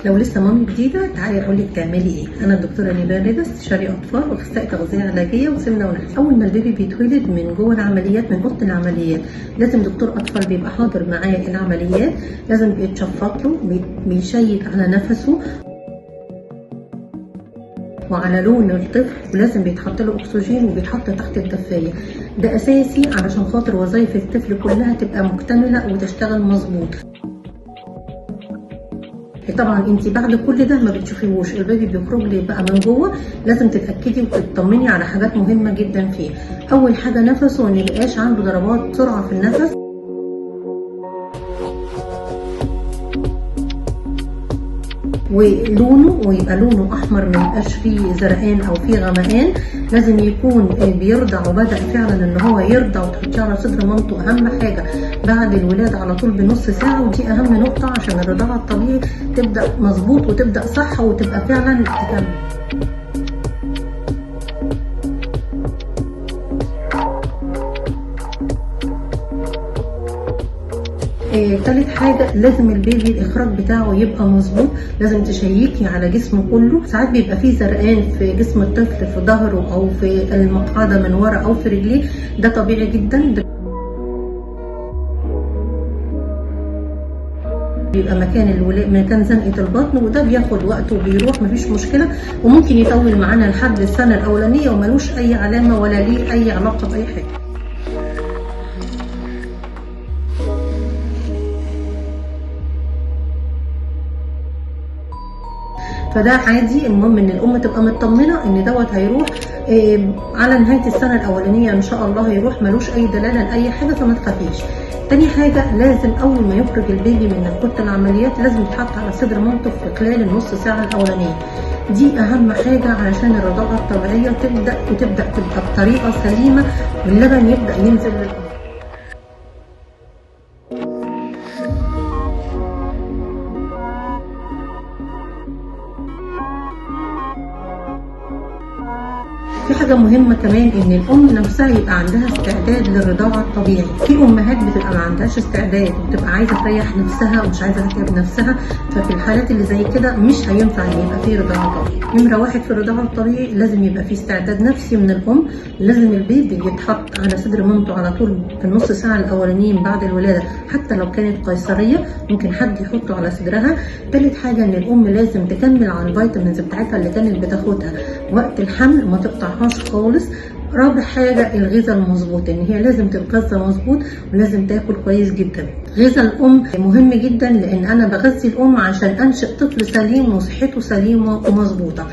لو لسه مامي جديدة تعالي اقول لك تعملي ايه. انا الدكتورة نيفان رضا، استشاري اطفال واخصائي تغذية علاجية وسمنه ونحس. اول ما البيبي بيتولد من جوه العمليات، من اوضة العمليات، لازم دكتور اطفال بيبقى حاضر معاه العمليات، لازم بيتشفط له، بيشيك على نفسه وعلى لون الطفل، ولازم بيتحط له اكسجين وبيتحط تحت الدفايه. ده اساسي علشان خاطر وظائف الطفل كلها تبقى مكتملة وتشتغل مظبوط. طبعا انت بعد كل ده ما بتشوفيهوش، البيبي بيخرج لي بقى من جوه، لازم تتاكدي وتطمني على حاجات مهمة جدا فيه. اول حاجة نفسه، ان ميبقاش عنده ضربات سرعة في النفس. ولونه، ويبقى لونه احمر، ما يبقاش فيه زرقان او فيه غمقان. لازم يكون بيرضع وبدا فعلا ان هو يرضع، وتحطيه على صدر مامته. اهم حاجة بعد الولادة على طول بنص ساعة، ودي اهم نقطة عشان الرضاعة الطبيعي تبدا مظبوط وتبدا صح وتبقى فعلا تكمل. تالت حاجة لازم البيبي الإخراج بتاعه يبقى مظبوط، لازم تشيكي على جسمه كله. ساعات بيبقى فيه زرقان في جسم الطفل، في ظهره أو في المقعدة من ورا أو في رجليه، ده طبيعي جدا، ده بيبقى مكان الولاء، مكان زنقة البطن، وده بياخد وقت وبيروح مفيش مشكلة، وممكن يطول معانا لحد السنة الأولانية وملوش أي علامة ولا ليه أي علاقة بأي حاجة. فده عادي، المهم ان الام تبقى مطمنه ان دوت هيروح على نهاية السنة الاولانية ان شاء الله، هيروح ملوش اي دلالة لاي حاجة، فما تخافيش. تاني حاجة لازم اول ما يخرج البيبي من اوضة العمليات لازم يتحط على صدر مامته في خلال النص ساعة الاولانية، دي اهم حاجة علشان الرضاعة الطبيعية تبدا، وتبدا تبقى بطريقة سليمة، واللبن يبدا ينزل للام. في حاجة مهمة كمان إن الأم نفسها يبقى عندها استعداد للرضاعة الطبيعي. في أمهات بتبقى ما عندهاش استعداد وبتبقى عايزة تريح نفسها ومش عايزة تتعب نفسها، ففي الحالات اللي زي كده مش هينفع إن يبقى في رضاعة طبيعي. نمرة واحد في الرضاعة الطبيعي لازم يبقى في استعداد نفسي من الأم، لازم البيبي يتحط على صدر مامته على طول في النص ساعة الأولانيين بعد الولادة، حتى لو كانت قيصرية ممكن حد يحطه على صدرها. تالت حاجة إن الأم لازم تكمل على ال vitamins بتاعتها اللي كانت بتاخدها وقت الحمل، ما تقطعهاش خالص. رابع حاجة الغذاء المظبوط، ان هي لازم تتغذى مظبوط ولازم تاكل كويس جدا. غذاء الام مهم جدا، لان انا بغذي الام عشان انشئ طفل سليم وصحته سليمة ومظبوطة.